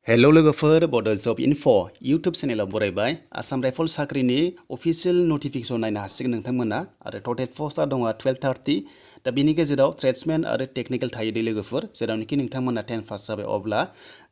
हेल' लोगोफोर बड' जब enough' YouTube चेनेलाव बरायबाय Assam rifle साख्रिनि अफिसियेल नटिफिकेसन नायनो हासिगोन नोंथांमोना आरो टटेल पस्टआ दङ 1230 दा बिनि गेजेराव ट्रेड्समेन आरो टेक्निकल थायो दे लोगोफोर जेरावनोखि नोंथांमोना 10 पास जाबाय अब्ला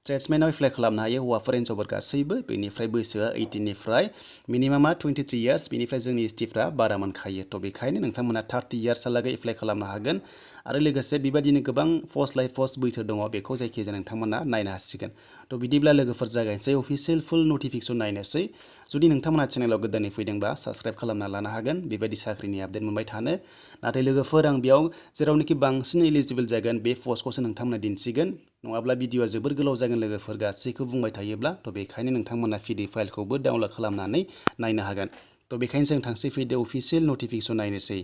ट्रेड्समेनाव एप्लाइ खालामनो हायो हौवाफोर हिन्जावफोर गासैबो बेनिफ्राय बैसोआ 18 निफ्राय मिनिमामा 23 इयार्स बेनिफ्राय जोंनि एसटिफ्रा बारा मोनखायो थ' बेखायनो नोंथांमोना 30 इयार्सहालागै एप्लाइ खालामनो हागोन आरो लोगोसे बेबायदिनो गोबां पस्ट लाइ पस्ट बैसो दङ बेखौ जायखिजाया नोंथांमोना नायनो हासिगोन थ' बिदिब्ला लोगोफोर जागायनोसै अफिसियेल फुल नटिफिकेसन नायनोसै जुदि नोंथांमोना चेनेलाव गोदानै फैदोंबा साबस्क्राइब खालामना लानो हागोन बेबायदि साख्रिनि आपडेट मोनबाय थानो नाथाय लोगोफोर आं बेयाव जेरावनोखि बांसिन एलिजिबल जागोन बे पस्टखौसो नोंथांमोना दिन्थिगोन नङाब्ला भिडिअआ जोबोर गोलाव जागोन लोगोफोर गासैखौ बुंबाय थायोब्ला थ' बेखायनो नोंथांमोना पिडि फाइलखौबो डाउनलड खालामनानै नायनो हागोन थ' बेखायनो जों थांसै फैदो अफिसियेल नटिफिकेसन नायनोसै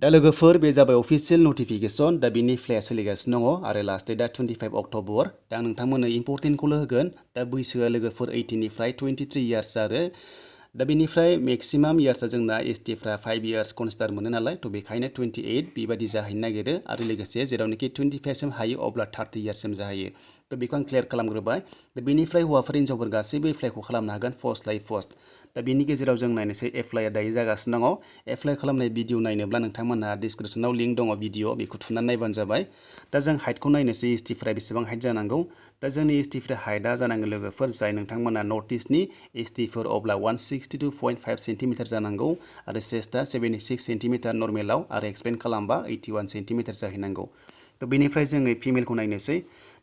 दा लोगोफोर बे जाबाय अफिसियेल नटिफिकेसन दा बिनि फ्लाया सोलिगासिनो दङ आरो लास्ट डेटआ 25 अक्ट'बर दा आं नोंथांमोननो इम्परटेन्टखौल' होगोन दा बैसोआ लोगोफोर 18 निफ्राय 23 इयार्स आरो दा बेनिफ्राय मेक्सिमाम इयार्सआ जोंना एसटिफ्रा 5 इयार्स कनसिडार मोनो नालाय थ' बेखायनो 28 बेबायदि जाहैनो नागिरो आरो लोगोसे जेरावनोखि 25सिम हायो अब्ला 30 इयार्ससिम जाहैयो थ' बेखौ आं क्लियार खालामग्रोबाय दा बेनिफ्राय हौवाफोर हिन्जावफोर गासैबो एप्लाइखौ खालामनो हागोन पस्ट लाइ पस्ट दा बेनि गेजेराव जों नायनोसै एप्लाइआ दायो जागासिनो दङ एप्लाइ खालामनाय भिडिअ नायनोब्ला नोंथांमोनहा डिसक्रिपसनाव लिंक दङ भिडिअ बेखौ थुनानै नायबानो जाबाय दा जों हाइटखौ नायनोसै एसटिफ्रा बेसेबां हाइट जानांगौ दा जोंनि एसटिफ्रा हाइटआ जानांगोन लोगोफोर जाय नोंथांमोना नर्थ इस्टनि एसटिफोर अब्ला 162.5 सेन्टिमिटार जानांगौ आरो चेस्टआ 76 सेन्टिमिटार नर्मेलाव आरो एक्सपेन्ड खालामबा 81 सेन्टिमिटार जाहैनांगौ थ' बेनिफ्राय जोङो फिमेलखौ नायनोसै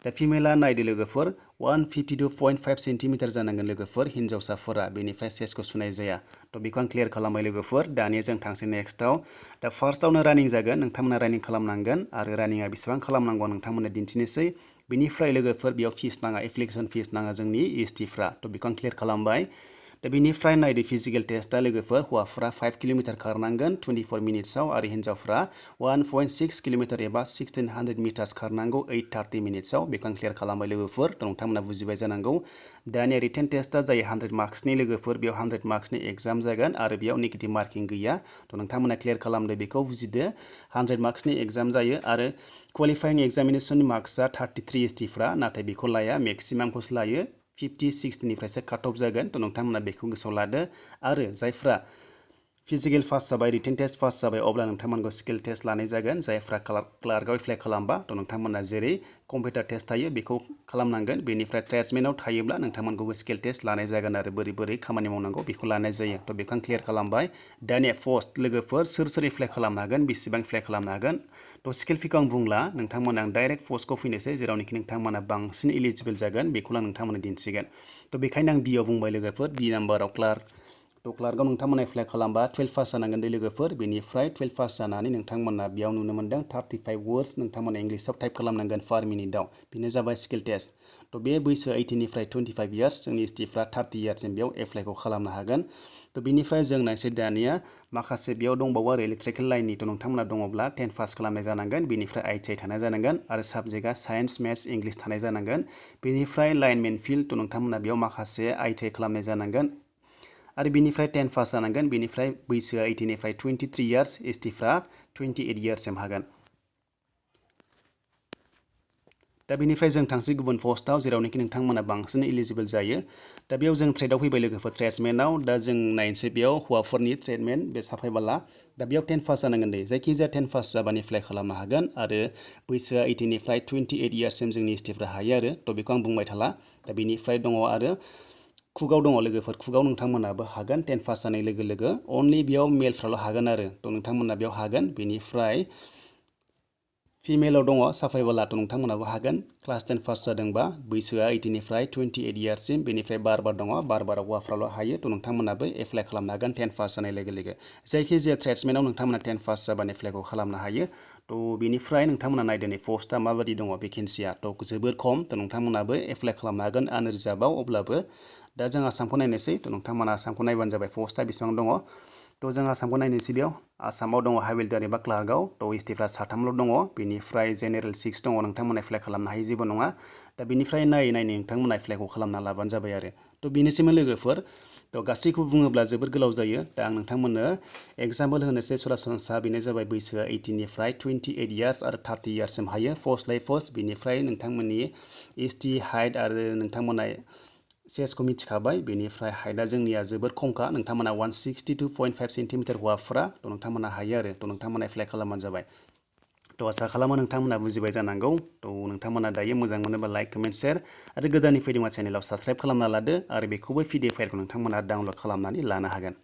दा फिमेला नायदो लोगोफोर 152.5 सेन्टिमिटार जानांगोन लोगोफोर हिन्जावसाफोरा बेनिफ्राय चेस्टखौ सुनाय जाया थ' बेखौ आं क्लियार खालामबाय लोगोफोर दानिया जों थांसै नेक्स्टआव दा फार्स्टआवनो रानिं जागोन नोंथांमोना रानिं खालामनांगोन आरो रानिंआ बेसेबां खालामनांगौ नोंथांमोननो दिन्थिनोसै बेनिफ्राय लोगोफोर बेयाव फिस नाङा एप्लिकेसन फिस नाङा जोंनि एसटिफ्रा थ' बेखौ आं क्लियार खालामबाय दा बेनिफ्राय नायदो फिजिकेल टेस्टआ लोगोफोर हौवाफ्रा 5 किल'मिटार खारनांगोन 24 मिनिट्सआव आरो हिन्जावफ्रा 1.6 किल'मिटार एबा 1600 मिटार्स खारनांगौ 8:30 मिनिट्सआव बेखौ आं क्लियार खालामबाय लोगोफोर थ' नोंथांमोना बुजिबाय जानांगौ दानिया रिटेन टेस्टआ जायो 100 मार्क्सनि लोगोफोर बेयाव 100 मार्क्सनि एग्जाम जागोन आरो बेयाव नेगेटिभ मार्किं गैया थ' नोंथांमोना क्लियार खालामदो बेखौ बुजिदो 100 मार्क्सनि एग्जाम जायो आरो क्वालिफाइं एग्जामिनेसननि मार्क्सआ 33 एसटिफ्रा नाथाय बेखौ लाया मेक्सिमामखौसो लायो 50-60 निफ्रायसो काट अफ जागोन थ' नोंथांमोना बेखौ गोसोआव लादो आरो जायफ्रा फिजिकेल पास जाबाय रिटेन टेस्ट पास जाबाय अब्ला नोंथांमोनखौ स्किल टेस्ट लानाय जागोन जायफ्रा क्लार्कआव एप्लाइ खालामबा थ' नोंथांमोना जेरै कम्पिउटार टेस्ट थायो बेखौ खालामनांगोन बेनिफ्राय ट्रेड्समेनाव थायोब्ला नोंथांमोनखौबो स्किल टेस्ट लानाय जागोन आरो बोरै खामानि मावनांगौ बेखौ लानाय जायो थ' बेखौ आं क्लियार खालामबाय दानिया पस्ट लोगोफोर सोर एप्लाइ खालामनो हागोन बेसेबां एप्लाइ खालामनो हागोन थ' स्किल फिखौ आं बुंला नोंथांमोना आं डाइरेक्ट पस्टखौ फैनोसै जेरावनोखि नोंथांमोना बांसिन इलिजिबल जागोन बेखौल' नोंथांमोना दिन्थिगोन थ' बेखायनो आं बियाव बुंबाय लोगोफोर बि नाम्बाराव क्लार्क थ' क्लार्कआव नोंथांमोना एप्लाइ खालामबा 12 पास जानांगोन दे लोगोफोर बेनिफ्राय 12 पास जानानै नोंथांमोना बेयाव नुनो मोन्दों 35 वर्ड्स नोंथांमोना इंलिसाव टाइप खालामनांगोन पार मिनिटआव बेनो जाबाय स्किल टेस्ट थ' बे बैसोआ 18 निफ्राय 25 इयार्स जोंनि एसटिफ्रा 30 इयार्ससिम बेयाव एप्लाइखौ खालामनो हागोन थ' बेनिफ्राय जों नायसै दानिया माखासे बेयाव दंबावो आरो इलेक्ट्रिकेल लाइननि थ' नोंथांमोना दङब्ला 10 पास खालामनाय जानांगोन बेनिफ्राय आइटिआइ थानाय जानांगोन आरो साबजेक्टआ साइन्स मेथ्स इंलिस थानाय जानांगोन बेनिफ्राय लाइनमेन फिल्ड थ' नोंथांमोना बेयाव माखासे आइटिआइ खालामनाय जानांगोन आरो बेनिफ्राय 10 पास जानांगोन बेनिफ्राय बैसोआ 18 निफ्राय 23 इयार्स एसटिफ्रा 28 इयार्ससिम हागोन दा बेनिफ्राय जों थांसै गुबुन पस्टआव जेरावनोखि नोंथांमोना बांसिन इलिजिबल जायो दा बेयाव जों ट्रेडआव फैबाय लोगोफोर ट्रेड्समेनाव दा जों नायनोसै बेयाव हौवाफोरनि ट्रेडमेन बे साफायबाला दा बेयाव 10 पास जानांगोन दे जायखिजाया 10 पास जाबानो एप्लाइ खालामनो हागोन आरो बैसोआ 18 निफ्राय 28 इयार्ससिम जोंनि एसटिफ्रा हायो आरो थ' बेखौ आं बुंबाय थाला दा बेनिफ्राय दङ आरो खुगाव दङ लोगोफोर खुगाव नोंथांमोनाबो हागोन 10 पास जानाय लोगो लोगो अनलि बेयाव मेलफ्राल' हागोन आरो थ' नोंथांमोना बेयाव हागोन बेनिफ्राय फिमेलाव दङ साफायबाला थ' नोंथांमोनाबो हागोन क्लास 10 पास जादोंबा बैसोआ 18 निफ्राय 28 इयार्ससिम बेनिफ्राय बार दङ बाराव हौवाफ्राल' हायो थ' नोंथांमोनाबो एप्लाइ खालामनो हागोन 10 पास जानाय लोगो लोगो जायखिजाया ट्रेड्समेनाव नोंथांमोना 10 पास जाबानो एप्लाइखौ खालामनो हायो थ' बेनिफ्राय नोंथांमोना नायदो नै पस्टआ माबायदि दङ भेकेन्सिया थ' जोबोर खम थ' नोंथांमोनाबो एप्लाइ खालामनो हागोन आनरिजार्भआव अब्लाबो दा जों आसामखौ नायनोसै थ' नोंथांमोना आसामखौ नायबानो जाबाय पस्टआ बेसेबां दङ थ' जों आसामखौ नायनोसै बेयाव आसामाव दङ हाइवेलदार एबा क्लार्कआव थ' एसटिफ्रा 3ल' दङ बेनिफ्राय जेनेरेल 6 दङ नोंथांमोना एप्लाइ खालामनो हायो जेबो नङा दा बेनिफ्राय नायै नोंथांमोना एप्लाइखौ खालामना लाबानो जाबाय आरो थ' बेनोसैमोन लोगोफोर थ' गासैखौबो बुङोब्ला जोबोर गोलाव जायो दा आं नोंथांमोननो एग्जाम्पल होनोसै सरासनस्रा बेनो जाबाय बैसोआ 18 निफ्राय 28 इयार्स आरो 30 इयार्ससिम हायो पस्ट लायै पस्ट बेनिफ्राय नोंथांमोननि एसटि हाइट आरो नोंथांमोना सेसखौ मिथिखाबाय बेनिफ्राय हाइटआ जोंनिया जोबोर खमखा नोंथांमोना 162.5 सेन्टिमिटार हौवाफोरा थ' नोंथांमोना हायो आरो थ' नोंथांमोना एप्लाइ खालामबानो जाबाय थ' आसा खालामो नोंथांमोना बुजिबाय जानांगौ थ' नोंथांमोना दायो मोजां मोनोबा लाइक कमेन्ट शेयार आरो गोदाननि फैदोंबा चेनेलाव साबस्क्राइब खालामना लादो आरो बेखौबो PDF फाइलखौ नोंथांमोना डाउनलड खालामनानै लानो हागोन